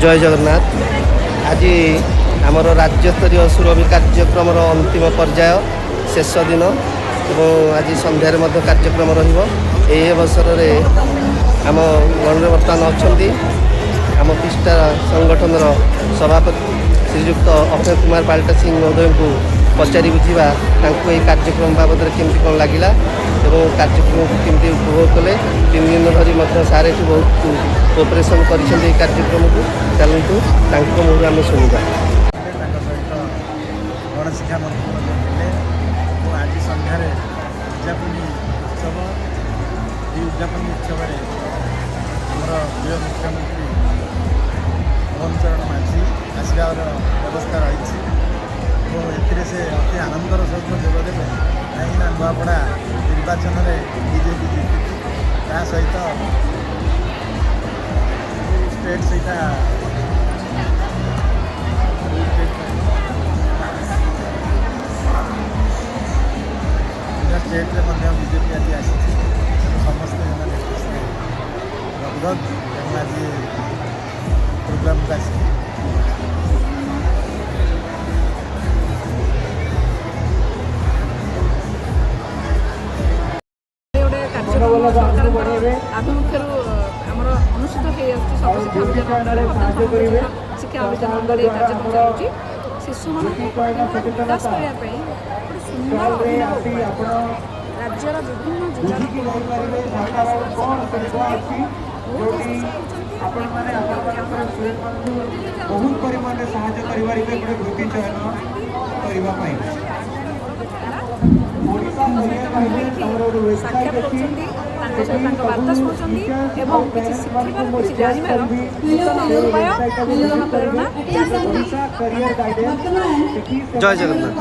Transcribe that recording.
ଜୟ ଜଗନ୍ନାଥ। ଆଜି ଆମର ରାଜ୍ୟସ୍ତରୀୟ ସୁରଭି କାର୍ଯ୍ୟକ୍ରମର ଅନ୍ତିମ ପର୍ଯ୍ୟାୟ, ଶେଷ ଦିନ ଏବଂ ଆଜି ସନ୍ଧ୍ୟାରେ ମଧ୍ୟ କାର୍ଯ୍ୟକ୍ରମ ରହିବ। ଏହି ଅବସରରେ ଆମ ଗଣରେ ବର୍ତ୍ତମାନ ଅଛନ୍ତି ଆମ ପିଷ୍ଟା ସଂଗଠନର ସଭାପତି ଶ୍ରୀଯୁକ୍ତ ଅକ୍ଷୟ କୁମାର ପାଲଟା ସିଂ ମହୋଦୟଙ୍କୁ ପଚାରି ବୁଝିବା ତାଙ୍କୁ ଏହି କାର୍ଯ୍ୟକ୍ରମ ବାବଦରେ କେମିତି କ'ଣ ଲାଗିଲା ଏବଂ କାର୍ଯ୍ୟକ୍ରମକୁ କେମିତି ଉପଭୋଗ କଲେ। 3 ଦିନ ଧରି ମଧ୍ୟ ସାର୍ ଏଠି ବହୁତ କୋଅପରେସନ୍ କରିଛନ୍ତି ଏହି କାର୍ଯ୍ୟକ୍ରମକୁ। ଚାଲନ୍ତୁ, ତାଙ୍କ ମୁହଁରୁ ଆମେ ଶୁଣିବା। ତାଙ୍କ ସହିତ ଗଣଶିକ୍ଷା ମନ୍ତ୍ରୀ ମଧ୍ୟ ଥିଲେ ଏବଂ ଆଜି ସନ୍ଧ୍ୟାରେ ଉଦଯାପନୀ ଉତ୍ସବ। ଏହି ଉଦଯାପନୀ ଉତ୍ସବରେ ଆମର ପ୍ରିୟ ମୁଖ୍ୟମନ୍ତ୍ରୀ ମୋହନ ଚରଣ ମାଝୀ ଆସିବାର ବ୍ୟବସ୍ଥା ରହିଛି ଏବଂ ଏଥିରେ ସେ ଅତି ଆନନ୍ଦର ସହିତ ଯୋଗ ଦେବେ, କାହିଁକିନା ନୂଆପଡ଼ା ନିର୍ବାଚନରେ ବିଜେପି ଜିତିଛି। ତା ସହିତ ଷ୍ଟେଟ୍ ସେଇଟା ଷ୍ଟେଟ୍ ଅନ୍ୟ ଷ୍ଟେଟ୍ରେ ମଧ୍ୟ ବିଜେପି ଆଜି ଆସିଛି। ତେଣୁ ସମସ୍ତେ ମାନେ ଖୁସିରେ ଗଦଗଦ ଏବଂ ଆଜି ପ୍ରୋଗ୍ରାମକୁ ଆସିକି। ଗୋଟେ କାର୍ଯ୍ୟକ୍ରମ ସରକାରଙ୍କର ଆଭିମୁଖ୍ୟରୁ ଆମର ଅନୁଷ୍ଠିତ ହେଇଆସୁଛି ସର୍ବଶିକ୍ଷା ଅଭିଯାନ ଅଣ୍ଡରରେ। ବର୍ତ୍ତମାନ ସମଗ୍ର ଶିକ୍ଷା ଅଭିଯାନ ଅଣ୍ଡରରେ ଏହି କାର୍ଯ୍ୟକ୍ରମ ଚାଲୁଛି। ଶିଶୁମାନଙ୍କୁ ପ୍ରତିଭାର ବିକାଶ କରିବା ପାଇଁ ଗୋଟେ ସୁନ୍ଦର ଅଭିନବ ଉପାୟ। ରାଜ୍ୟର ବିଭିନ୍ନ ଜିଲ୍ଲାର ବହୁତ ଶିଖୁଛନ୍ତି। ଆପଣମାନେ ଆପଣମାନଙ୍କର ଷ୍ଟୁଡେଣ୍ଟମାନଙ୍କୁ ବହୁତ ପରିମାଣରେ ସାହାଯ୍ୟ କରିପାରିବେ ଗୋଟେ ବୃତ୍ତି ଚୟନ କରିବା ପାଇଁ। ଓଡ଼ିଶା କ୍ୟାରିୟର ଗାଇଡେନ୍ସ ଆମର ଗୋଟେ ୱେବସାଇଟ୍ ସାକ୍ଷାତ ଅଛି। କରୁଛନ୍ତି, ତାଙ୍କ ସହିତ ତାଙ୍କ ବାର୍ତ୍ତା ଶୁଣୁଛନ୍ତି ଏବଂ କିଛି ଶିଖିବାର, କିଛି ଜାଣିବାର ନୂତନ ଉପାୟ, ନୂତନ ପ୍ରେରଣା ଜାଗ୍ରତ ହେଉଛି। ଓଡ଼ିଶା କ୍ୟାରିୟର ଗାଇଡେନ୍ସ ସେଠି ଜୟ ଜଗନ୍ନାଥ।